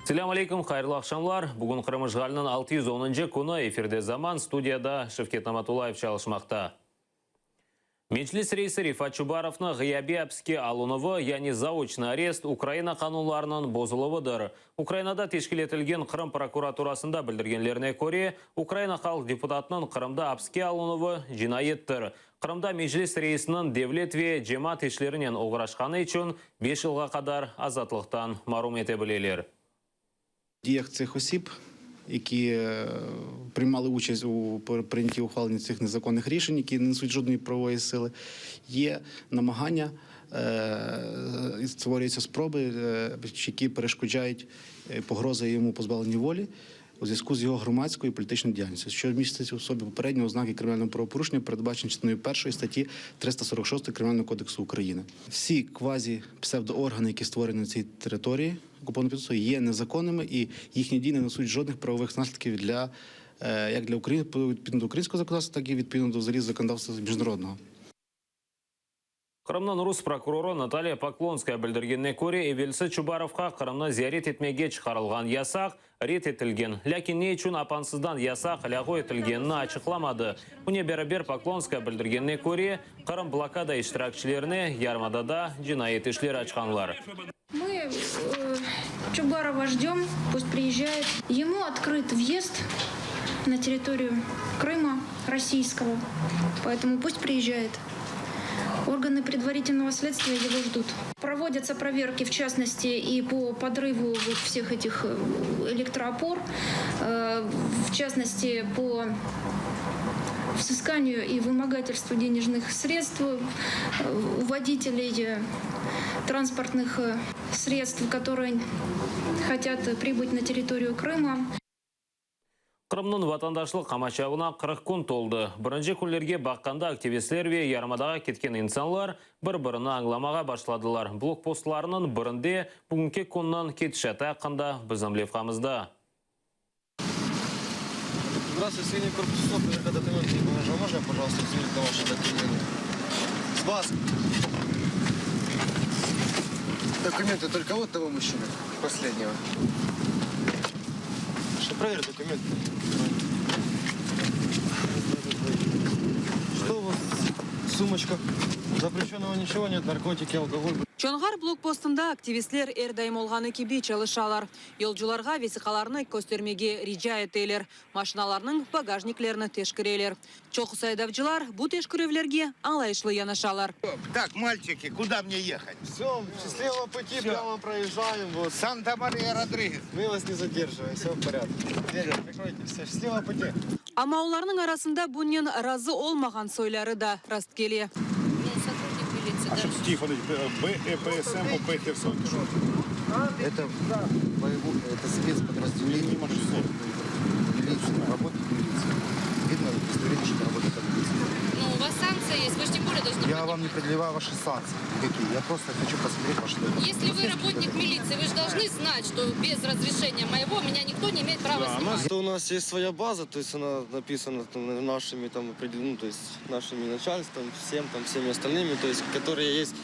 Selâm aleyküm, hayırlı aqşamlar. Bugün Qırım işğaliniñ 610-ncı künü, efirde Zaman, studiyada Şevket Namatullayev çalışmaqta. Meclis reisi Refat Çubarovnı ğıyabiy apiske alınuvı, yani zaoçnıy arest, Ukraina qanunlarınıñ bozuluvıdır. Ukrainada teşkil etilgen Qırım prokuraturasında bildirgenlerine köre, Ukraina halq deputatınıñ Qırımda apiske alınuvı cinayettir. Qırımda Meclis reisiniñ devlet ve cemaat işlerinen oğraşqanı içün beş yılğa qadar azatlıqtan marum ete bileler. Diyah tsih osib, yaki priymalı uçast u prıynятті ухваленні tsih nezakonnih rişень, які не несуть жодної правової сили, є намагання, створюються спроби, які перешкоджають погрози йому позбавленню волі у зв'язку з його громадською і політичною діяльністю, що містить у собі попередні ознаки кримінального правопорушення, передбачені частиною першої статті 346 Кримінального кодексу України. Всі квазі-псевдооргани, які створені на цій території окупованого півострова, є незаконними і їхні дії не несуть жодних правових наслідків для як для України відповідно до українського законодавства, так і відповідно до взагалі законодавства міжнародного. Qırımnıñ rus prokurorı Natalya Poklonskaya bildirgenine köre, evelsi Çubarovqa Qırımnı ziyaret etmege çıqarılğan yasaq red etilgen. Lâkin ne içün apansızdan yasaq lâğu etilgenini açıqlamadı. Bunen beraber, Poklonskaya bildirgenine köre, Qırım blokada iştirakçilerine yarımadada cinayet işler açqanlar. Mı Çubarova jdem, pust priezjaet. Emu otkrıt v'ezd na territoriyu Krıma rossiyskogo, poetomu pust priezjaet. Organı predvaritelnogo sledstviya ego jdut. Provodyatsya proverki, v çastnosti, i po podrıvu vot vseh etih elektroopor, v çastnosti, po vzıskaniyu i vımogatelstvu denejnıh sredstv u voditeley transportnıh sredstv, kotorıye hotât pribıt na territoriyu Krıma. Qırımnıñ vatandaşlıq qamaçavına 40 kün toldı. Birinci künlerge baqqanda aktivistler ve yarımadağa ketken insanlar bir-birini añlamağa başladılar. Blokpostlarnıñ birinde bugünki künniñ ketişatı aqqında bizim levhamızda. Здравствуйте, синий корпус проверка документов не поможет. Можно я, пожалуйста, взглянуть на ваши документы? С вас! Документы только вот того мужчины, последнего. Что, проверь документы. Что у вас? Сумочка. Запрещенного ничего нет, наркотики, алкоголь. Çonğar blokpostında aktivistler er daim olğanı kibi çalışalar. Yolcularğa vesiqalarnı köstermege rica eteler, maşinalarnıñ bagajniklerini teşkireler. Çoqusı aydavcılar bu teşkirüvlerge añlayışlı yanaşalar. Tak, malçiki, kuda mne ehat? Vse, sçastlivo puti, prâmo proezjaem, vot. Santa Mariya Rodriges. Mı vas ne zaderjivaem, vse v porâdke. Dveri zakrойте, vse, sçastlivo puti. Amma olarnıñ arasında bunnen razı olmağan soyları da rastkele. У нас есть своя база, то есть она написана там нашими там ну, то есть нашими начальством, всем там, всеми остальными, то есть которые есть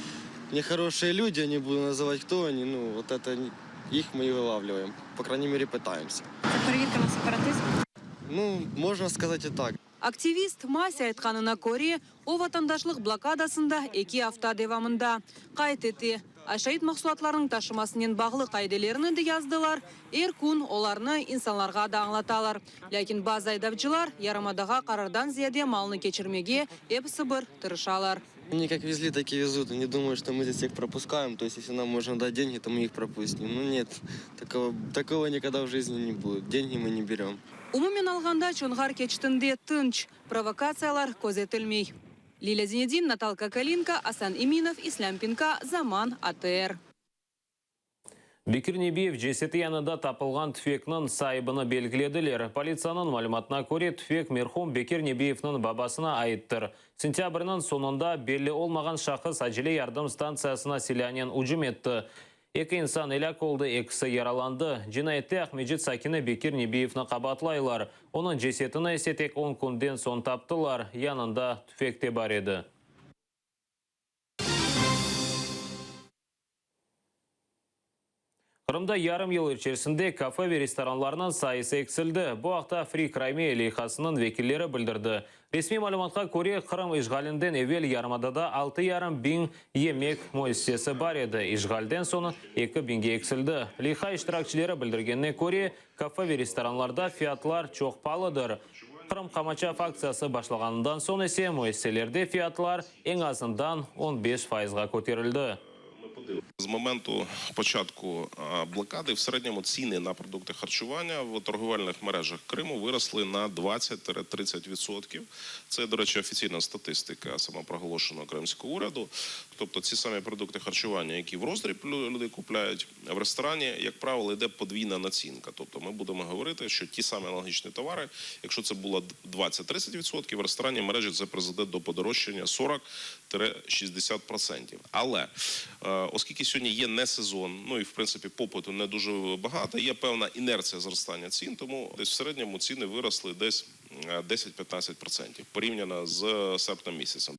нехорошие люди, я не буду называть, кто они, ну, вот это их мы и вылавливаем, по крайней мере, пытаемся. Це перевірка на сепаратизм? Ну, можно сказать и так. Aktivist Masya aytqanına köre, o vatandaşlıq blokadasında eki afta devamında qayd ete. Aşayt mahsulatlarınıñ taşımasınen bağlı qaidelerni de yazdılar, er kün olarnı insanlarğa da añlatalar. Lâkin bazı aydavcılar yarımadağa qarardan ziyade malnı keçirmege episi bir tırışalar. Oni kak vezli, tak i vezut, oni dumают, что мы здесь всех пропускаем, то есть если нам можно дать деньги, то мы их пропустим. Ну нет, такого, такого никогда в жизни не будет, деньги мы не берем. Umumen alğanda, Çonğar keçitinde tınç, provokatsiyalar közetilmey. Lilâ Zinedin, Natalka Kalinka, Asan Eminov, İslâm Pinka, Zaman, ATR. Bekir Nebiyev ceseti yanında tapılğan tüfekniñ saibini belgilediler. Politsiyanıñ malümatına köre, tüfek merhum Bekir Nebiyevniñ babasına aittir. Sentâbrniñ soñunda belli olmağan şahıs acele yardım stantsiyasına silânen ücüm etti. Eki insan elâk oldı, ekisi yaralandı. Cinayette Aqmescit sakini Bekir Nebiyevni qabaatlaylar. Onıñ cesetini ise tek on künden soñ taptılar, yanında tüfek te bar edi. Qırımda yarım yıl içerisinde kafe ve restoranlarnıñ sayısı eksildi. Bu aqta Free Crimea leyhasınıñ vekilleri bildirdi. Resmiy malümatqa köre, Qırım işğalinden evel yarımadada 6,5 biñ yemek müessisesi bar edi, işğalden soñ eki biñge eksildi. Leyha iştirakçileri bildirgenine köre, kafe ve restoranlarda fiyatlar çoq palıdır. Qırım qamaçav aktsiyası başlağanından soñ ise müessiselerde fiyatlar eñ azından 15 fayızğa köterildi. З моменту початку блокади в середньому ціни на продукти харчування в торговельних мережах Криму виросли на 20-30%. Це, до речі, офіційна статистика самопроголошеного кримського уряду. Тобто ці самі продукти харчування, які в роздріб люди купляють, в ресторані, як правило, йде подвійна націнка. Тобто ми будемо говорити, що ті самі аналогічні товари, якщо це було 20-30%, в ресторанній мережі це призведе до подорожчання 40-60%. Але оскільки сьогодні є не сезон, ну і в принципі попиту не дуже багато, є певна інерція зростання цін, тому десь в середньому ціни виросли десь 10-15% порівняно з серпнем місяцем.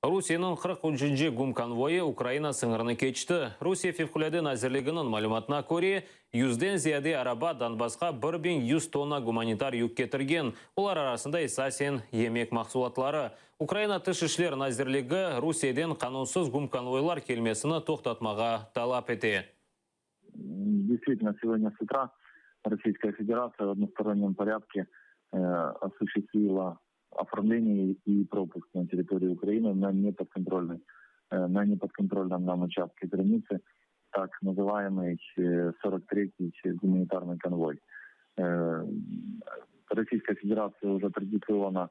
Rusiyeniñ 43-nci gumkonvoyı Ukraina sıñırını keçti. Rusiye Fevqulâde nazirliginiñ malümatına köre, yüzden ziyade araba Donbassqa 1100 tonna gumanitar yük ketirgen, olar arasında esasen yemek mahsulatları. Ukraina Tış işler nazirligi Rusiyeden qanunsız gumkonvoylar kelmesini toqtatmağa talap ete. Действительно, сегодня с утра Российская Федерация в одностороннем порядке осуществила оформление и пропуск на территорию Украины на неподконтрольном нам участке границы, так называемый 43-й гуманитарный конвой. Российская Федерация уже традиционно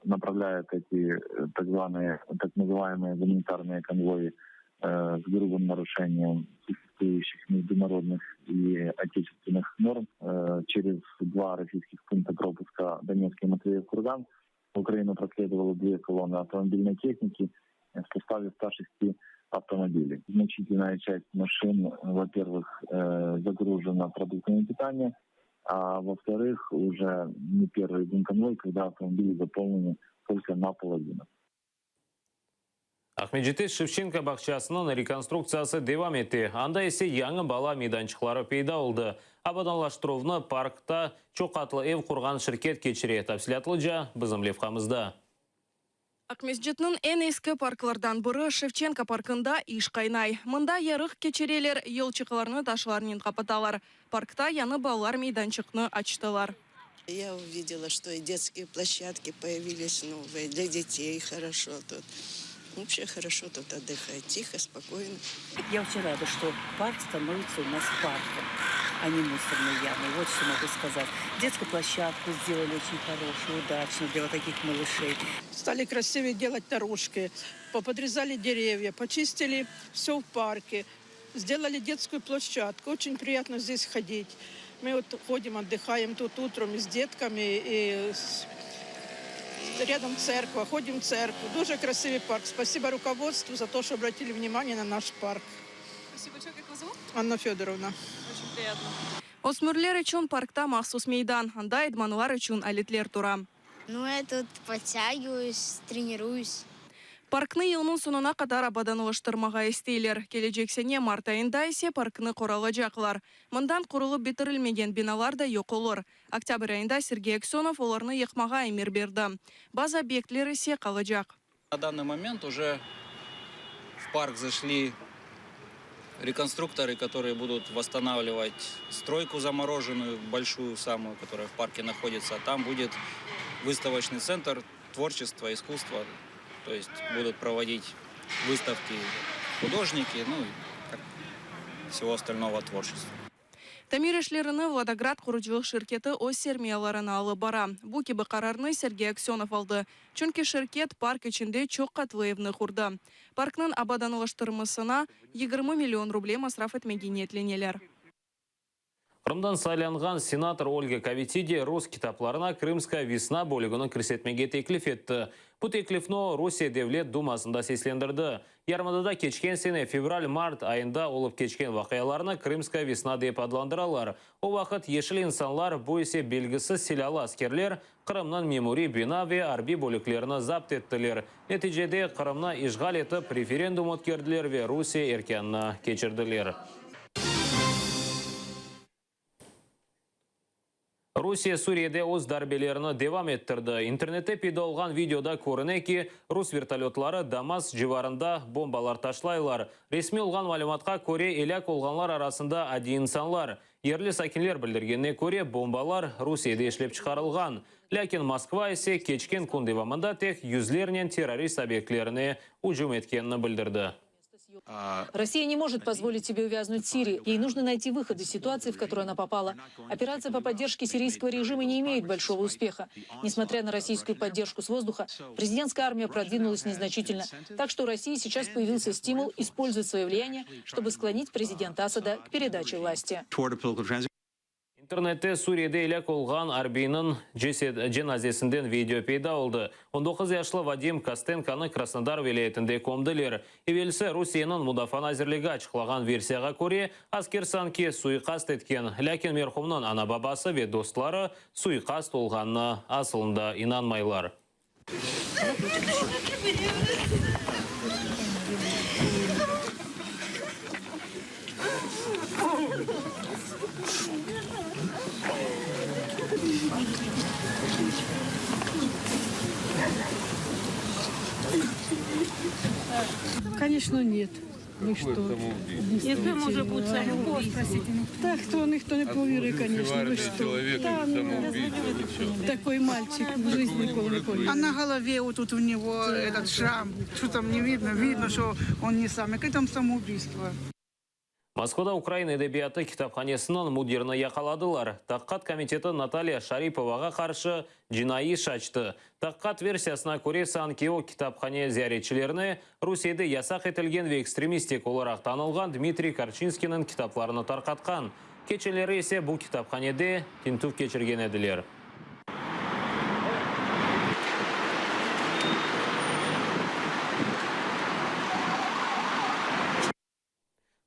направляет эти так, званые, так называемые гуманитарные конвои с грубым нарушением существующих международных и отечественных норм через два российских пункта пропуска Донецк и Матвеев-Курган. В Украину проследовало две колонны автомобильной техники в составе 106 автомобилей. Значительная часть машин, во-первых, загружена продуктами питания, а во-вторых, уже не первый конвой, когда автомобили заполнены только наполовину. Aqmescitte Şevçenko bağçasınıñ rekonstruktsiyası devam ete. Anda ise yañı bala meydançıqları peyda oldı. Abadanlaştıruvnı parkta çoq qatlı ev qurğan şirket keçire. Tafsilâtlıca bizim levhamızda. Aqmescitniñ eñ eski parklardan biri Şevçenko parkında iş qaynay. Mında yarıq keçireler, yolçıqlarnı taşlarnen qapatalar. Parkta yañı balalar meydançıqnı açtılar. Я увидела, что и детские площадки появились новые, для детей хорошо тут. Вообще хорошо тут отдыхать, тихо, спокойно. Я очень рада, что парк становится у нас парком, а не мусорной ямой. Вот что могу сказать. Детскую площадку сделали очень хорошую, удачную для вот таких малышей. Стали красивее делать дорожки, поподрезали деревья, почистили все в парке, сделали детскую площадку. Очень приятно здесь ходить. Мы вот ходим, отдыхаем тут утром и с детками, и рядом церковь, ходим в церковь. Дуже красивый парк. Спасибо руководству за то, что обратили внимание на наш парк. Спасибо большое. Как вас зовут? Анна Федоровна. Очень приятно. Ösmürler içün parkta mahsus meydan. Anda idmanlar içün aletler tura. Ну, я тут подтягиваюсь, тренируюсь. Parknı yılnıñ soñuna qadar abadanlaştırmağa isteyler. Kelecek sene mart ayında ise parknı qoralacaqlar. Mından qurulıp bitirilmegen binalar da yoq olur. Oktâbr ayında Sergey Aksönov olarnı yıqmağa emir berdi. Bazı obyektler ise qalacaq. На данный момент уже в парк зашли реконструкторы, которые будут восстанавливать стройку замороженную, большую самую, которая в парке находится. Там будет выставочный центр творчества, искусства. То есть будут проводить выставки художники, ну и как всего остального творчества. Tamir işlerini Vladograd qurucılıq şirketi öz sermiyalarına alıp bara. Bu kibi qararnı Sergey Aksönov aldı. Çünki şirket park içinde çoq qatlı evni qurdı. Parknıñ abadanlaştırmasına 20 million ruble masraf etmege niyetleneler. Qırımdan saylanğan senator Olga Kovitidi rus kitaplarına «Крымская весна» bölügini kirsetmege teklif etti. Bu teklifni o Rusiye Devlet Dumasında seslendirdi. Yarımadada keçken sene fevral-mart ayında olıp keçken vaqialarnı «Крымская весна» dep adlandıralar. O vaqıt yeşil insanlar, bu ise belgisiz silâlı askerler Qırımnıñ memuriy bina ve arbiy bölüklerini zapt ettiler. Neticede Qırımnı işğal etip referendum ötkerdiler ve Rusiye erkânına keçirdiler. Rusiye Suriyede öz darbelerini devam ettirdi. İnternette peyda olğan videoda körüne ki, rus vertolötları Damask civarında bombalar taşlaylar. Resmiy olğan malümatqa köre, elâk olğanlar arasında adiy insanlar. Yerli sakinler bildirgenine köre, bombalar Rusiyede işlep çıqarılğan. Lâkin Moskva ise keçken kün devamında tek yüzlernen terrorist obyektlerine ücüm etkenini bildirdi. Россия не может позволить себе увязнуть в Сирии. Ей нужно найти выход из ситуации, в которую она попала. Операция по поддержке сирийского режима не имеет большого успеха. Несмотря на российскую поддержку с воздуха, президентская армия продвинулась незначительно. Так что у России сейчас появился стимул использовать свое влияние, чтобы склонить президента Асада к передаче власти. İnternette Suriyede elâk olğan arbiyniñ cenazesinden video peyda oldı. On doquz yaşlı Vadim Kostenkonı Krasnodar vilâyetinde kömdiler. Evelsi Rusiyeniñ Mudafaa nazirligi açıqlağan versiyağa köre, asker sanki suiqast etken, lâkin merhumnıñ ana-babası ve dostları suiqast olğanına asılında inanmaylar. Koneçno, net. Vı çto? Яке може бути самоубийство? Та хто ніхто не повірить, конечно, ви що? Та, ну, такой мальчик в жизни ніколи не повірить. А на голове вот тут у него этот шрам, что там не видно, видно, что он не сам. Какое там самоубийство? Moskvada ukrain edebiyatı kitaphanesiniñ müdirini yaqaladılar. Taqiqat komiteti Natalya Şaripovağa qarşı cinaiy iş açtı. Taqiqat versiyasına köre, sanki o, kitaphane ziyaretçilerine Rusiyede yasaq etilgen ve ekstremistik olaraq tanılğan Dmitriy Korçinskiyniñ kitaplarını tarqatqan. Keçenleri ise bu kitaphanede tintüv keçirgen ediler.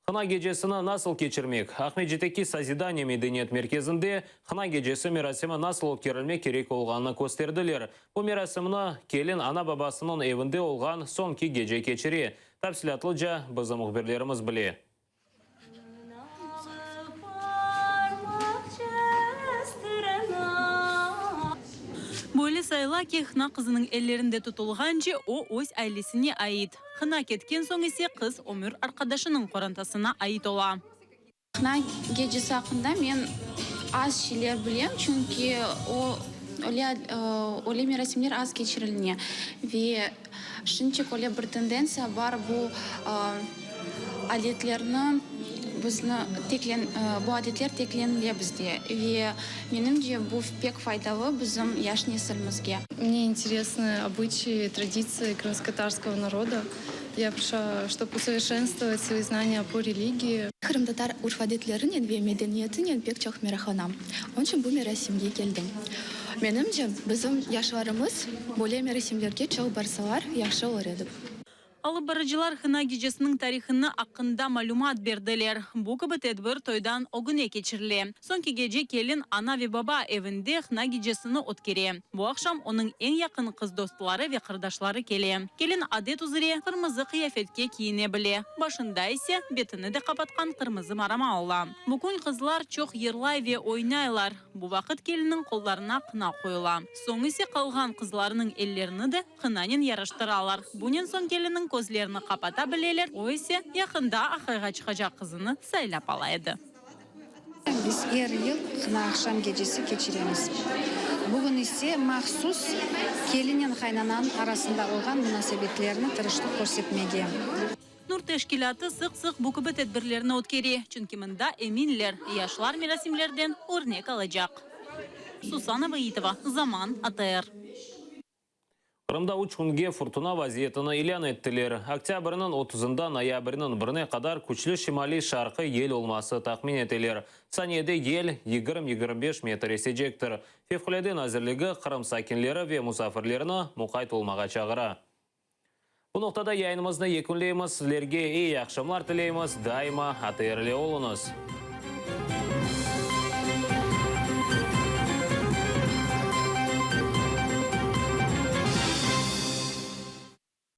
Hına gecesini nasıl keçirmek? Aqmescitteki Sozidaniye medeniyet merkezinde Hına gecesi merasimi nasıl ötkerilmek kerek olğanını kösterdiler. Bu merasimni kelin ana-babasınıñ evinde olğan soñki gece keçire. Tafsilâtlıca bizim mühbirlerimiz bile. Böyle sayıla ki, hına qızınıñ ellerinde tutulğance o, öz ailesine ait. Hına ketken soñ ise qız ömür arqadaşınıñ qorantasına ait ola. Hına gecesi aqqında men az şeyler bilem, çünki o, öyle, öyle merasimler az keçiriline. Ve şimdicik öyle bir tendentsiya bar, bu adetlerni bizni teklen, bu adetler teklenile bizde. Ve menimce, bu pek faydalı bizim yaş nesilimizge. Mne interesны obıçayi, traditsii krımskotatarskogo naroda. Ya prişla, ştob usoverşenstovat svoi znaniya po religii. Qırımtatar urf-adetlerinen ve medeniyetinen pek çoq meraqlanam. Onıñ içün bu merasimge keldim. Menimce, bizim yaşlarımız böyle merasimlerge çoq barsalar, yahşı olur edi. Alıp barıcılar hına gecesiniñ tarihini aqqında malümat berdiler. Bu kibi tedbir toydan ögüne keçirile. Soñki gece kelin ana ve baba evinde hına gecesini ötkere. Bu aqşam onıñ eñ yaqın qız dostları ve qardaşları kele. Kelin adet üzre qırmızı qıyafetke kiyine bile, başında ise betini de qapatqan qırmızı marama ola. Bu kün qızlar çoq yırlay ve oynaylar. Bu vaqıt kelinniñ qollarına qına qoyula. Soñ ise qalğan qızlarnıñ ellerini de Qınanen yaraştıralar. Bunen soñ kelinniñ közlerini qapata bileler, o ise yaqında aqayğa çıqacaq qızını saylap ala edi. Biz er yıl qına aqşam gecesi keçiremiz. Bugün ise mahsus kelinen qaynananıñ arasında olğan munasebetlerni tırıştıq körsetmege. Nur teşkilâtı sıq-sıq bu kibi tedbirlerni ötkere, çünki mında eminler, yaşlar merasimlerden örnek alacaq. Susana Vaitova, Zaman, ATR. Qırımda üç künge furtuna vaziyetini ilân ettiler. Oktâbrniñ otuzında noyabrniñ birine qadar küçlü şimaliy-şarqiy yel olması tahmin eteler. Saniyede yel 20-25 metr esecektir. Fevqulâde nazirligi Qırım sakinleri ve musafirlerini muqayt olmağa çağıra. Bu noqtada yayınımıznı yekünleymiz. Sizlerge eyi aqşamlar tileymiz. Daima ATR ile oluñız.